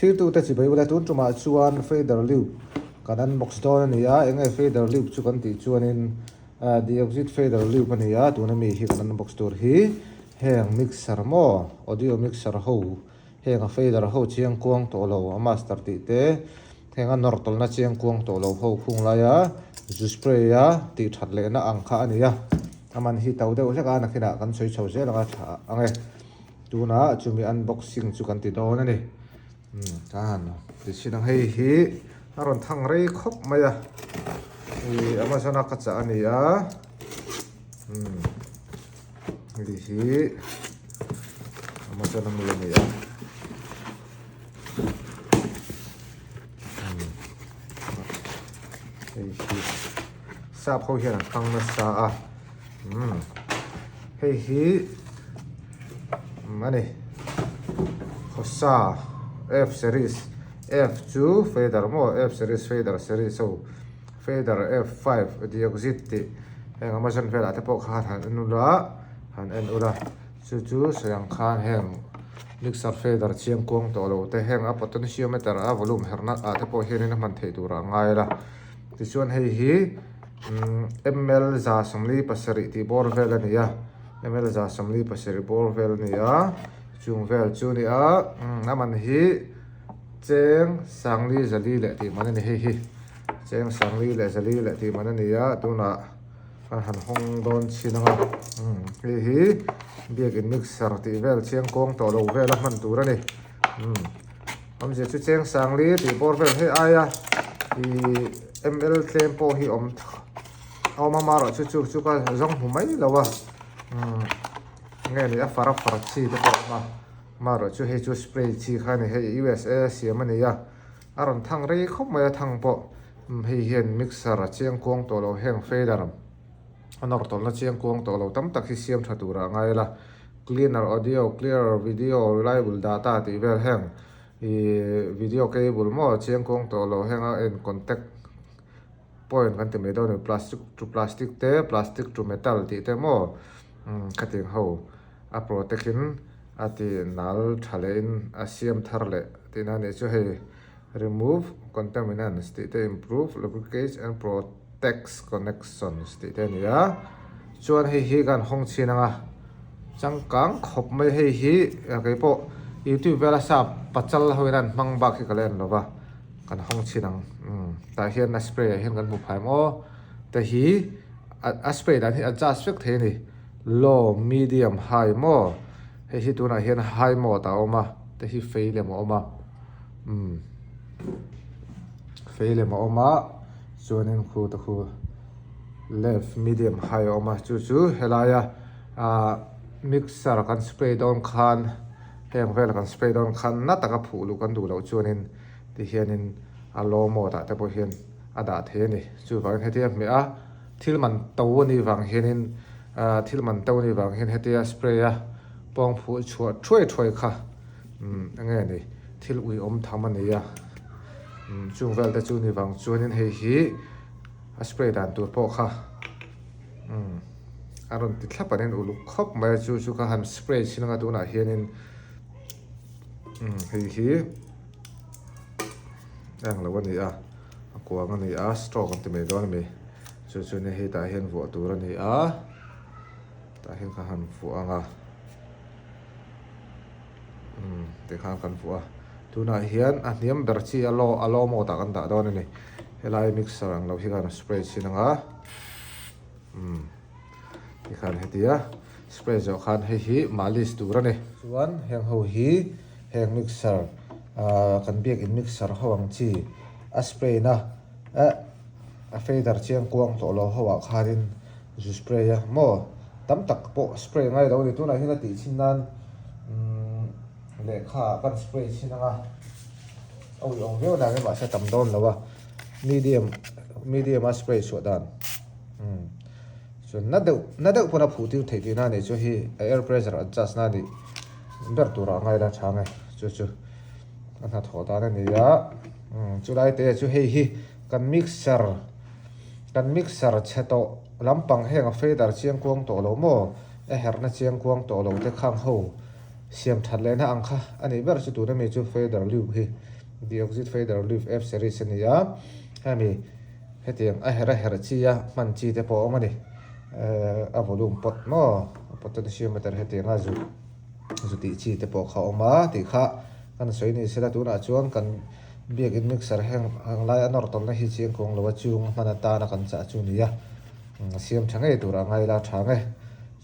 Thirtute chi bai ula tun tumah chuan fader lube kan unbox dawn a ni a, enge fader lube chu kan tih chuanin dioxit fader lube a ni a, tuna mi hi kan unbox tur hi heng mixer maw audio mixer ho heng a fader ho chiang kuang tawh lo a master tih te heng a nawr tawlhna chiang kuang tawh lo ho khung laia zu spray a tih that lehna ang kha a ni a, a man hi to deuh hlek a nakinah kan sawi chho zel ang a tha ang e. Tunah chumi unboxing chu kan ti dawn a ni. Umm ka han ti chhin ang hei hi a rawn thang rei khawp mai a. Ih Amazon a ka chah a ni a. Umm hei hi Amazon a mi a ni a. Umm hei hi sap ho hian an hmang nasa a. Umm hei hi a ni Hosa F series F chu fader maw F series fader series ho fader F five dioxit tih heng Amazon velah te pawh khan han en ula han en ula chu chu sawi ang khan heng mixer fader chiang kuang tawh lo te heng a potentiometer a volume herna ah te pawh hianin a hman theih turah a ngai la tichuan hei hi. Ml 77 tih bawr vel a ni a, ml 77 bawr vel a ni a, chung vel chu a ni a, a man hi cheng sangli zali leh tih man a ni hei hi, cheng sangli leh zali leh tih man a ni a, tunah kan han hawng dawn chhin ang a, hei hi biakin mixer tih vel chiang kawng tawh lo vel a hman tur a ni. Awmzia chu cheng sangli tih bawr vel hei aia ih ml tlem pawh hi awm a awm a marawh chu chu chu ka zawng hmu mai lo a umm nge ni a far a far chi te pawh a awm a marawh chu hei chu spray chi kha a ni hei usa a siam a ni a a rawn thang rei khawp mai a thang pawh umm hei hian mixer a chiang kuang tawh lo heng fader a nawr tawlhna chiang kuang tawh lo tam tak hi siam tha turah a ngai la. Cleaner audio, clearer video, reliable data tih vel heng ih video cable maw chiang kawng tawh lo heng a en contact point kan ti mai dawn a ni plastic to plastic te plastic to metal tih te maw umm khatiang ho a protect in a ti nal tha leh in a siam thar leh tihna a nih chu hei remove contaminants tih te improve lubricate and protects connections tih te a ni a chuan hei hi kan hawng chhin ang a changkang khawp mai hei hi kei pawh youtube vela sap pachal ho in an hmang bak hi ka la en lo va kan hawng chhin ang umm tah hian a spray ah hian kan hmu phai maw te hi a spray dan hi adjust vek thei a ni low medium high maw hei hi tunah hian high mode a awm a te hi fei lem a awm a. Umm fei lem a awm a chuanin khu te khu left medium high a awm a chu chu helaia ahh mixer kan spray dawn khan heng vel kan spray dawn khan na taka phuh luh kan duh loh chuanin tihianin a low mode ah te pawh hian a dah thei a ni chuvangin hetia hmeh a thil man to a nih vang hianin ahh thil man to a nih vang hian hetia spray a pawng phuh chhuah thuai thuai kha. Umm eng nge ni thil ui awm tham a ni a umm chung vel te chu ni vang chuanin hei hi a spray dan tur pawh kha umm a rawn ti thlap an in uluk khawp mai a chu chu kha han spray chhin anga tunah hianin umm hei hi eng lo a ni a a kuang a ni a stroke an ti mai dawn a mi chu chu ni hei tah hian vuah tur a ni a tah hian ka han vuah ang a. Umm tikhan kan vuah a tunah hian a hniam ber chi a law a law mode ah kan dah dawn a ni helai mixer ang lo hi khan a spray chhin ang a umm tikhan hetia spray zawh khan hei hi malis tur a ni chuan heng ho hi heng mixer ah kan biakin mixer ho ang chi a spray na eh a fader chiang kuang tawh lo ho ah khanin Zu spray a maw tam tak pawh spray ngai lo a ni tunah hian a tih chhin nan umm lehkha ah kan spray chhin ang a a ui awm viau dan hi mahse a tam dawn lo a medium medium a spray chhuah dan umm chuan na deuh na deuh pawn a phuh tir theih tihna a nih chu hi a air pressure adjust na a nih ber turah a ngai la chang e chu chu a hnathawh dan a ni a umm chulai te chu hei hi kan mixer. Kan mixer chhe tawh lampang heng a fader chiang kuang tawh lo maw? A herhna chiang kuang tawh lo te khang ho siam that lehna ang kha a nih ber chu tuna mi chu fader lube hi. Deoxit Fader Live F series a ni a, hemi hetiang a herh a herh chi a hman chi te pawh a awm a ni. A volume pawt maw potentiometer hetiang a zu zu tih chi te pawh kha a awm a tih kha kan sawi ni sela tunah chuan kan biakin mixer heng ang lai a nawr tawlhna hi chiang kuang lo a chung hman atana kan chah chu a ni a, siam tha ngei tur a ngai la tha nge.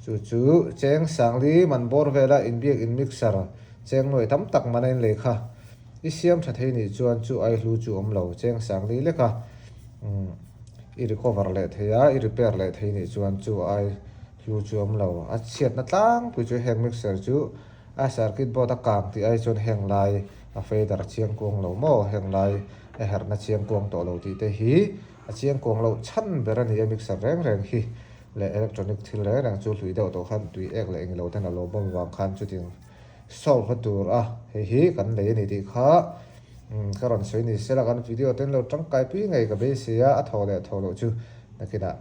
Chu chu cheng sangli man bawr vela inbiakin mixer cheng nuai tam tak man a inlei kha. I siam tha thei nih chuan chu ai hlu chu awm lo cheng sangli lek a, i recover leh thei a, i repair leh thei nih chuan chu ai hlu chu awm lo. A chhiatna tlangpui chu heng mixer chu a circuit board a kang tih ai chuan heng lai a fader a chiang kuang lo maw, heng lai a herhna chiang kuang tawh lo tih te hi a chiang kuang loh chhan ber a ni a mixer reng reng hi leh electronic thil reng reng chu hlui deuh tawh khan tui ek leh englo ten a lo bawm vang khan chutiang Solve a tur a, hei hi kan lei a ni tih kha ka rawn sawi ni sela kan video te an lo tangkai pui ngei ka beisei a, a thaw leh thaw loh chu nakinah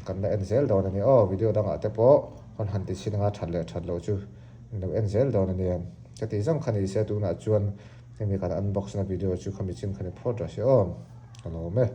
kan la en zel dawn a ni aw, video dangah te pawh kan han ti chhin anga that leh that loh chu an lo en zel dawn a nia, ka tih zawng kha ni se tunah chuan hemi kan unbox na video chu khami chin kha ni phawt rawh se aw, ka lawm e.